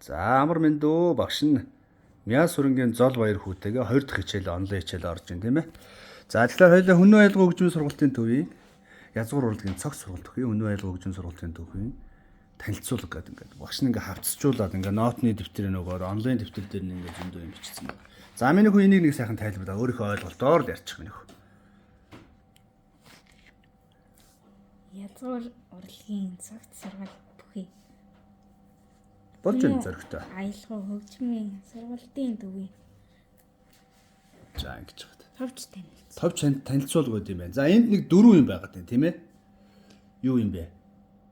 За амар мэндөө багш нь Мяа сүрэнгийн зол баяр хүүтэйгээ хоёр дахь хичээл онлайн хичээл орж ин тийм ээ. За тэгэхээр хоёлаа хүннүү аялгау хөгжмийн сургалтын төвийн язгуур урлагийн цогц сургалт өгье. Хүннүү аялгау хөгжмийн сургалтын төвийн танилцуулга гэдэг ингээд багш нь ингээд хавцжуулаад ингээд нотны дэвтрийн өгөөд онлайн дэвтэр дээр нь ингээд зөндөө юм бичсэн байна. За миний хүү энийг нэг сайхан тайлбарлаа. Өөрийнхөө ойлголтоор л ярьчих минь хүү. Язгуур урлагийн цогц сургалт бүхий. Болж байна зөрөгтэй. Аялгау хөгжмийн сургалтын төвийн. За ингэж байна. Товч танилцсан. Товч танилцуулга байд юм байна. За энд нэг дөрвөн юм байгаад байна тийм ээ. Юу юм бэ?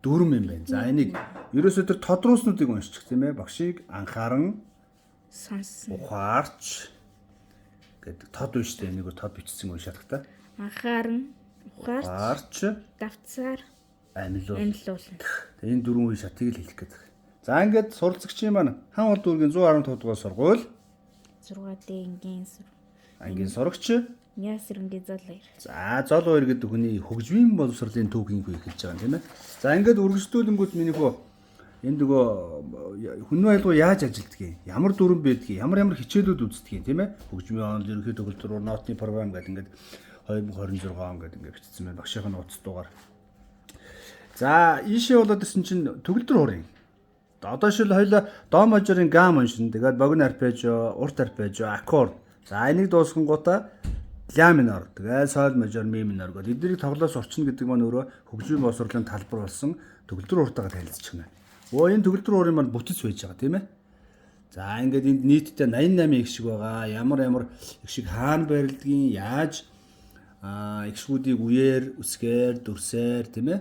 Дөрвөн юм байна. За энийг ерөөсөө тэр тодруулснуудыг уншчих тийм ээ. Багшийг анхааран сонсон. Ухаарч гэдэг тод биш үү? Энийг тод бичсэн уншаадах та. Анхааран, ухаарч, давцаар амьлуул. Амьлуулна. Тэгээ энэ дөрвөн үе шатыг л хэлэх гэдэг. За ингээд суралцагчийн маань хан уул дүүргийн 115 дугаар сургууль 6D ангийн сур. Ангийн сурагч Ясрэнгийн зол хоёр. За зол хоёр гэдэг хүний хөгжмийн боловсролын түүхийг хэлж байгаа юм тийм ээ. За ингээд үргэлжлүүлэнгүүт миний хөө энд нөгөө хүннүү аялгау яаж ажилтгийг, ямар дүрэн байдгийг, ямар ямар хичээлүүд үздэг тийм ээ. Хөгжмийн онол, ерөнхий төгөлдөр, нотны програм гэдэг ингээд 2026 он гэдэг ингээд бичсэн байна. Багшийн нууц дугаар. За ийшээ болоод ирсэн чинь төгөлдөр хуурын. Одоо шил хоёлаа до мажорын гам уншин. Тэгээд богино арпежио, урт арпежио, аккорд. За энийг дуусгангуудаа ля минор, тэгээд соль мажор, ми минор гэдэг. Эднийг тоглоо сурчна гэдэг маань өөрөө хөгжмийн боловсролын талбар болсон төгөлдөр хууртайгаа танилцчих юм байна. Өө энэ төгөлдөр хуурын маань бүтэц байж байгаа тийм ээ. За ингээд энд нийтдээ 88 их шиг байгаа. Ямар ямар их шиг хаана байрладгийг, яаж эгшгүүдийг үеэр, үсгээр, дүрсээр тийм ээ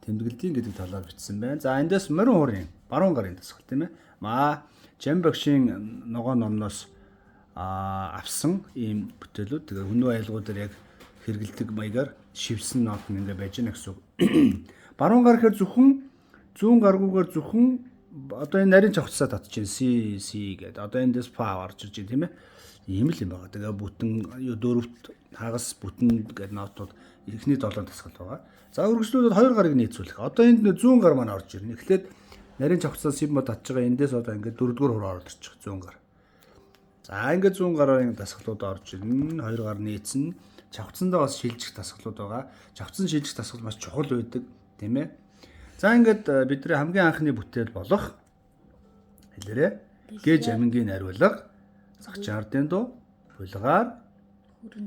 тэмдэглэдийн гэдэг талаар бичсэн байна. За эндээс морин хуурын баруун гарын дасгал тийм ээ. Маа Жам багшийн ногоон номноос авсан ийм бүтээлүүд. Тэгээ хүннүү аялгау дээр яг хэрэгэлдэг маягаар шивсэн нот нь ингээ байж гэнэ гэсэн үг. Баруун гар гэхээр зөвхөн зүүн гаргуугаар зөвхөн одоо энэ нарийн цогцсоо татчихээн C C гэдэг. Одоо эндээс фа орж ирж байна тийм ээ. Ийм л юм байна. Тэгээ бүтэн юу дөрөвт хагас бүтэн гэдэг нотууд эхний долоон дасгал байгаа. За үргэлжлүүлээд хоёр гарыг нийцүүлэх. Одоо энд зүүн гар маань орж ирнэ. Эхлээд нарийн цогцсоо си мод татж байгаа эндээс одоо ингээд дөрөвдүгээр хуруу орж ирчих зүүн гар. За ингээд зүүн гарын дасгалууд орж ирнэ. Хоёр гар нийцнэ. Чавцсандаа бас шилжих дасгалууд байгаа. Чавцсан шилжих дасгал маш чухал байдаг, тийм ээ. За ингээд бидний хамгийн анхны бүтээл болох хэлээрээ Гэ Жамингийн найруулга, Загчин ардын дуу, Булгаар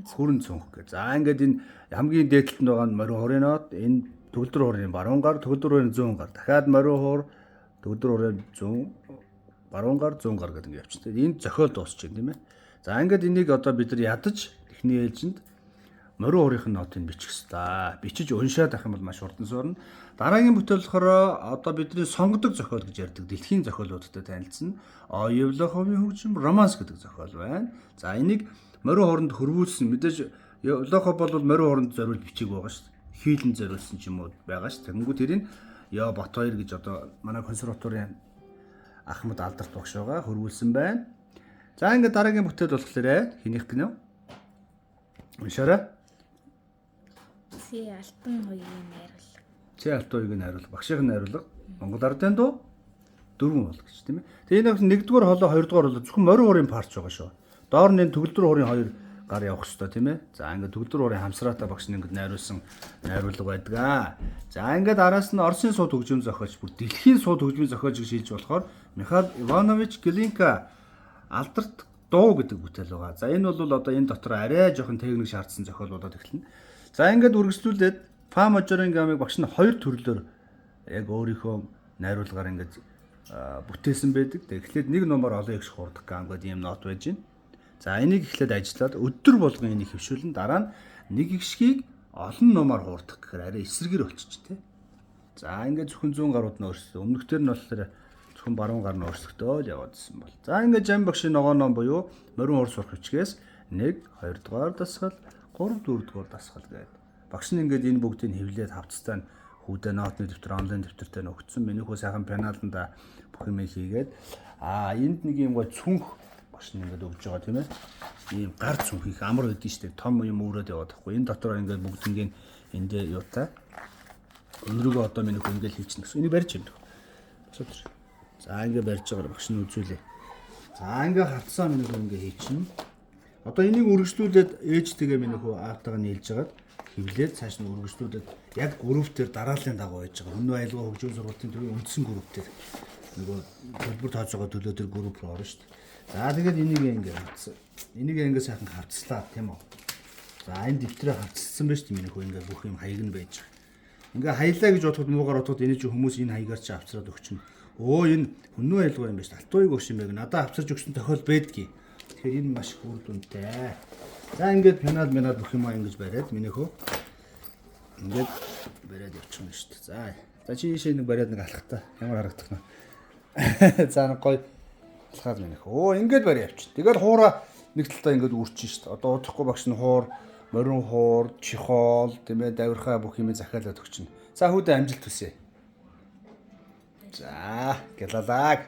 хүрэн цүнх гэ. За ингээд энэ хамгийн дээд талд байгаа нь морин хуурын нот, энэ төгөлдөр хуурын баруун гар, төгөлдөр хуурын зүүн гар. Дахиад морин хуур, төгөлдөр хуурын зүүн баруун гар, зүүн гар гэдэг ингэ явчихсан. Энд зохиол дуусч байна тийм ээ. За ингээд энийг одоо бид нар ядаж эхний ээлжинд морин хуурын нотыг бичих ёстой. Бичиж уншаад авах юм бол маш хурдан сурна. Дараагийн бүтээл болохоор одоо бидний сонгодог зохиол гэж ярьдаг дэлхийн зохиолуудтай танилцсан. Оёвлоховын хөгжим романс гэдэг зохиол байна. За энийг морин хууранд хөрвүүлсэн мэдээж Евлохов бол морин хууранд зориулж бичиг байгаа шүү дээ. Хийлэн зориулсан ч юм уу байгаа шүү. Тэгэнгүүт тэрийг Йо Бат хоёр гэж одоо манай консерваторийн Ахмад алдарт багш байгаа хөрвүүлсэн байна. За ингээд дараагийн бүтээл болохоор хэнийх гинэ? Уншаарай. Цэ Алтан хоёрын найруулга. Цэ Алтан хоёрын найруулга, багшийн найруулга Монгол ардын дуу дөрвөн бол гэж тийм ээ. Тэгээ энэ нэгдүгээр хоолой, хоёрдугаар хоолой зөвхөн морин хуурын парч байгаа шүү. Доор нь энэ төгөлдөр хуурын хоёр гар явах хэрэгтэй тийм ээ. За ингээд төгөлдөр хуурын хамсраатай багш нь ингээд найруулсан найруулга байдаг аа. За ингээд араас нь Оросын сууд хөгжим зохиолч бүр дэлхийн сууд хөгжмийн зохиолч гэж хэлж болохоор Михаил Иванович Глинка алдарт дуу гэдэг бүтээл байгаа. За энэ бол одоо энэ дотор арай жоохон техник шаардсан зохиол болоод эхэлнэ. За ингээд үргэлжлүүлээд фа мажорын гамыг багш нь хоёр төрлөөр яг өөрийнхөө найруулгаар ингээд бүтээсэн байдаг. Тэгэхээр нэг номоор олон их хурдах гам гэдэг ийм нот байж байна. За энийг эхлээд ажиллаад өдөр болгон энийг хөвшүүлэн дараа нь нэг эгшгийг олон номоор хуурдах гэхээр арай эсрэгээр болчих тий. За ингээд зөвхөн зүүн гарууд нь өөрчлөлт. Өмнөхдөр нь болохоор зөвхөн баруун гар нь өөрчлөлтөө л яваад исэн бол. За ингээд Жам багшийн ногоон ном буюу морин хуур сурах бичгээс 1, 2 дугаар дасгал, 3, 4 дугаар дасгал гэдэг. Багш нь ингээд энэ бүгдийг хэвлээд хавцтай нь хүүдээ нотны дэвтэр, онлайн дэвтэртэй нь өгцөн. Миний хүү сайхан пеналанда бүх юм хийгээд энд нэг юм гой цүнх багш нь ингээд өгж байгаа тийм ээ. Ийм гар цүнх их амар байдэн шүү дээ. Том юм өөрөөд яваад байхгүй. Энэ дотор ингээд бүгднгийн эндээ юутай. Өнрөгөө одоо миний хүү ингээд хийчихнэ гэсэн. Энийг барьж юм. Асуудал. За ингээ барьж байгаа багш нь үзүүлээ. За ингээ хавцаа миний хөө ингээ хийчихнэ. Одоо энийг үргэлжлүүлээд ээжтэйгээ миний хөө аавтайгаа нийлж хагаад хевлээд цааш нь үргэлжлүүлээд яг групп дээр дарааллын дагуу байж байгаа. Хүннү аялгаа хөгжлийн сургуулийн төвийн үндсэн групп дээр нөгөө төлбөр тооцоогоо төлөө тэр групп руу орно шүү дээ. За тэгээд энийг ингээ хавцсан. Энийг ингээ сайхан хавцлаа тийм үү? За энэ дэвтрээ хавцсан байж тийм миний хөө ингээ бүх юм хаяг нь байж байгаа. Ингээ хаялаа гэж бодоход муугар бодоход энэ чинь хүмүүс энэ хаягаар чи авцраад өгчнө. Өө энэ хүннү аялгаа юм байна шүү. Алтан уяг өгш юм байна. Надаа авцарч өгсөн тохиол байдгийг. Тэгэхээр энэ маш их үр дүнтэй. За ингээд пенал менал бүх юмаа ингэж бариад миний хөө ингээд бариад явчихна шүү дээ. За. За чи ийшээ нэг бариад нэг алхах та. Ямар харагдах нь. За нэг гоё алхаад миний хөө. Өө ингээд бариад явчих. Тэгээд хуура нэг талтаа ингээд үрчин шүү дээ. Одоо удахгүй багш нь хуур, морин хуур, чихоол, тийм ээ давирхаа бүх юм захиалаад өгчнө. За хүүдээ амжилт хүсье. За, гялалаа.